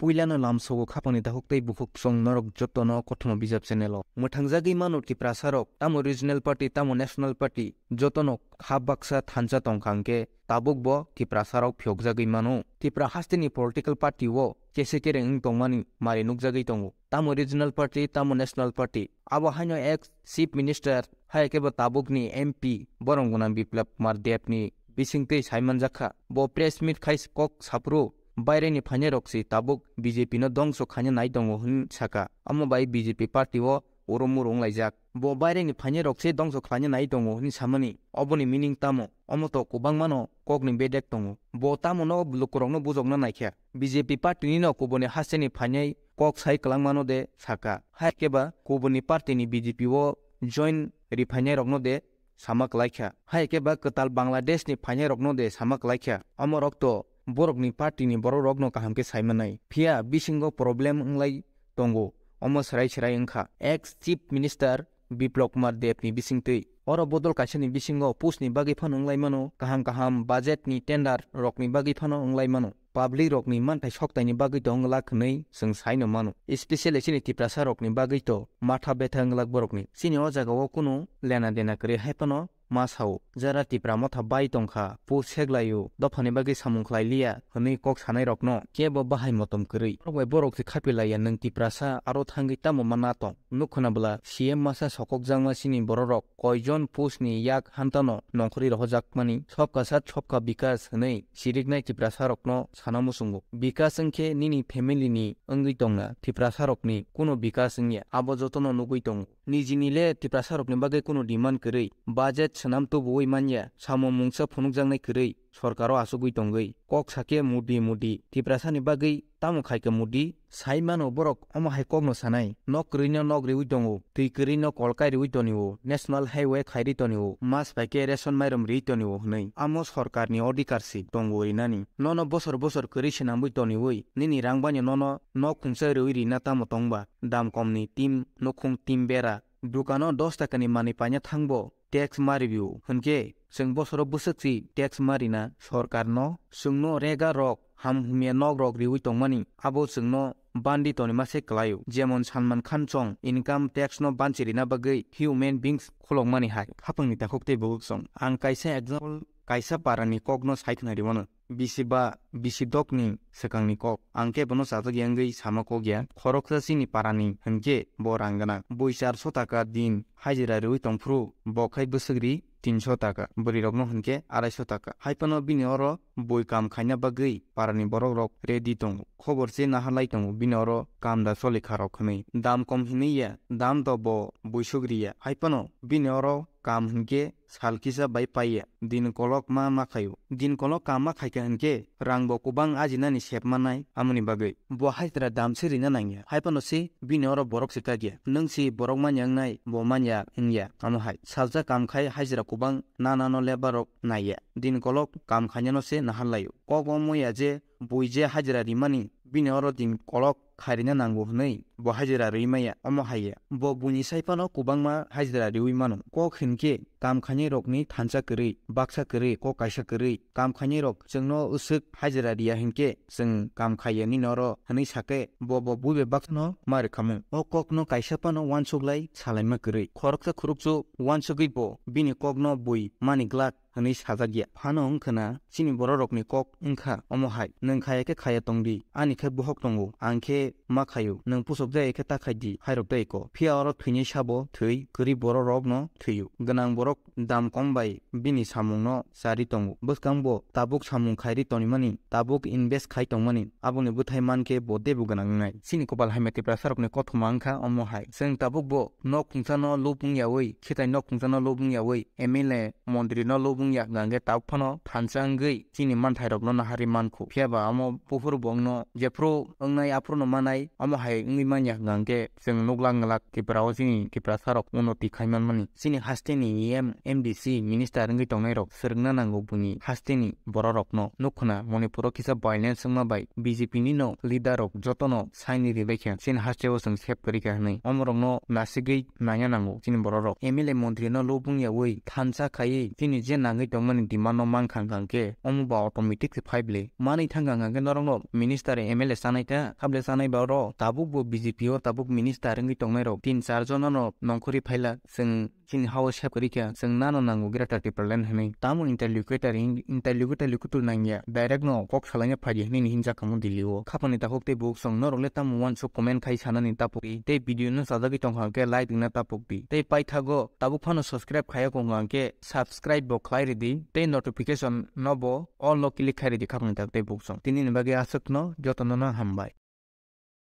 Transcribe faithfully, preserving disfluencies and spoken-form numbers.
Puilano lamsogo khapangni takhuk tei bukhuk chwng norok jotono kothoma bijap channel o. Mwthangjagwi mano Tiprasa rok, tamo regional party, tamo national party, jotono kha baksa thansa tongkha hwnkhe tabuk bo Tiprasa rok phiyokjagwi mano. Tipra hasteni political party o kese kereng wng tongmani mari nukjagwi tongo. Tamo regional party, tamo national party. Abo haino ex chief minister, hai khe bo tabukni M P borong gwnang Biplab Kumar Deb ni bisingtwi sai manjak kha. Bo press meet khai kok saphuru baireni phainai rok si tabuk B J P no dongso khaina nai tongo hwn saka. Amo bai B J P party o uro muru wnglaijak. Bo baireni phainai rok se dongso khlaina nai tongo hwn samani. Oboni meaning tamo? Omo to kwbangma no kokni bedek tongo. Bo tamo no lukurok no bujokna naikha. B J P party ni no kubuni hasteni phainai kok sai kwlangmano de saka. Hai khe ba kubuni party ni B J P o join ri phainai rok no de sama kwlai kha. Hai khe ba kwtal Bangladesh ni phainai rok no de sama kwlai kha. Omo rok to borok ni party ni borok rok no kaham khe sai manai. Phiya bisingo problem wnglai tongo. Omo swrai swrai wngkha. Ex Chief Minister Biplab Kumar Deb ni bisingtwi. Oro bodol kaisa ni bisingo post ni bagwi phano wnglai mano. Kaham kaham budget ni tender rok ni bagwi phano wnglai mano. Public rok ni manthai soktai ni bagwi to wnglak hwnwi chwng sai no mano. Especially chini Tiprasa rok ni bagwi to matha betha wnglak borok ni. Chini o jaga o kunu lena dena kwrwi hai phano ma sao. Jara Tipra motha bai tongkha, po seklaio, dophani bagwi samung khlai liya hwnwi kok sanai rokno kebo bahai motom kwrwi. Borok bai borok se khapi laiya, nwng Tiprasa aro thangwi tamo ma na tong? Nuk khna bwla C M masa sokokjakma chini bororok koijon post ni yak hantano nongkhorwi rohojakmani sobka sath sobka bikas hwnwi siriknai Tiprasa rokno sana muchungo. Bikas wngkhe nini family ni wngwi tongna, Tiprasa rokni kuno bikas wngya, abo jotono nugwi tongo. Nijini le Tiprasa rokni bagwi kunu demand kwrwi, budget swnam tubuwi manya, samung mungsa phunukjaknai kwrwi, sorkaro achugwi tongwi. Kok sakhe Modi, Modi, Tiprasani bagwi tamo khaikha Modi? Sai mano borok omo hai kokno sanai, nok kwrwino nok riwi tongo, twi kwrwino kol kai riwi tonio, national highway khairi tonio, mas bai khe ration mairum riwi tonio hwnwi. Amo sorkarni odhikar si tongo rinani. Nono bosor bosor kwrwi swnamwi toniwi, nini rang baino nono nok khungsa riwi rina tamo tongba? Dam komni tim nukhung tim bera, dukano dos takani manwi paina thangbo tax ma ribio hwnkhe, chwng bosoro bwswk si tax ma rina sorkarno? Chwngno rega rok, ham humya nok rok riwi tongmani, abo chwngno bandi tonima se kwlaio. Jemon Salman Khan chong income tax no banchi rina bagwi human beings khulokmani hai. Khapangni takhuk tei bukhuk chong. Ang kaisa example, kaisa parani kokno sai khna rimano. Bisi ba bisi dokni swkangni kok. Ang khe bono chajak ya wngwi sama kok ya. Khoroksa chini parani hwnkhe bo rang gwnang. Bui charso taka din hajira riwi tongphuru, bo khai bwswk ri tinso taka. Bwrwi rokno hwnkhe araiso taka. Hai phano bini oro bui kam khaina bagwi parani borok rok ready tongo. Khobor se naharlai tongo bini oro kam da choli kha rok hwnwi. Dam kom hinwi ya, dam do bo buisuk ri ya. Hai phano bini oro kam hwnkhe sal kisa bai pai ya, din kolok ma ma khaio. Din kolok kam ma khaikha hwnkhe rang bo kubang ajinani sep manai, amoni bagwi bo hajra dam se rina nangya. Hai phano se bini oro borok se kagya, nwng se borok manya wngnai, bo manya wngya. Amo hai salsa kam khai hajra kubang nana no lebar rok naiya, din kolok kam khainano se nahar laio. Kok omo ya je bui je hajra rimani, bini oro din kolok khairina nango hwnwi bo hajira rwi maya, omo hai ya. Bo buini sai phano kubangma hajira riwi mano. Kok hinkhe kam khainai rokni thansa kwrwi, baksa kwrwi, kok kaisa kwrwi. Kam khainai rok chwngno uswk hajira riya hinkhe chwng kam khaiya nini oro hwnwi sakhe bo bo bui bai baksano ma rwkhamung. O kokno kaisa phano uansuk lai salaima kwrwi. Khoroksa khurukchuk uansugwi bo bini kokno bui mani glak hwnwi sajak ya. Phano wng khna chini bororokni kok wng kha omo hai, nwng khaya khe khaya tong di, ani khe bohok tongo, ang khe ma khaio, nwng pusok jaya khe ta khai di, hairok tei ko. Phiya oro thwinai sabo thwi, kwrwi bororokno thwio. Gwnang borok dam kom bai bini samungno chari tongo. Bwskang bo tabuk samung khairi tonimani, tabuk invest khai tongmani, aboni bwthai man khe bo teibo gwnang wngnai. Chini kopal hamya Tiprasarokni kothoma wng kha omo hai. Chwng tabuk bo nok khungsano lub wng yaui, khitai nok khungsano lub wng yaui, M L A, montri no lub wng ya hwnkha hwnkhe tabuk phano thansa wngwi chini manthairokno naharwi mankhu. Phiya ba amo buphuru bo wngno jephru wngnai aphuru no manai, omo hai wngwi manya hwnkha hwnkhe chwng nukla ngwlak Tripura o chini Tiprasarok unnoti khai manmani. Chini hasteni E M, M D C, minister wngwi tongnairok swrwngna nango buini hasteni bororokno. Nuk khna Manipuro kisa violence wngma bai B J P ni no leader rok jotono saini ribaikha, chini hasteo chwng sep kwrwikha hwnwi. Omorokno nasigwi naina nango chini bororok. M L A montri no lub wng yaui thansa khaiwi chini je tangwi tongmani demand no mankha hwnkhe omo ba automatic se phai bwle. Manwi thangkha hwnkhe norokno minister M L A chanai ta, hable chanai ba oro tabuk bo B J P o tabuk minister wngwi tongnai rok tin char jona no nongkhorwi phaila chwng chini hao sep kwrwi kha, chwng nano nango Greater Tipraland hinwi. Tamo interlocutor, in-, interlocutor locutor nangya, direct no kok salaina phaidi hinwi hinjak kamo Delhi o. Khapangni takhuk tei bukhuk song norok le tamo uansuk comment khai sanani tapukdi, tei video no sajagwi tongkha hwnkhe like rwna tapukdi, tei paithago tabuk phano subscribe khaya kongkha hwnkhe subscribe bo khlai rwdi, tei notification no bo all no click khai rwdi khapangni takhuk tei bukhuk song. Tini ni bagwi aswk no joto no no hambai.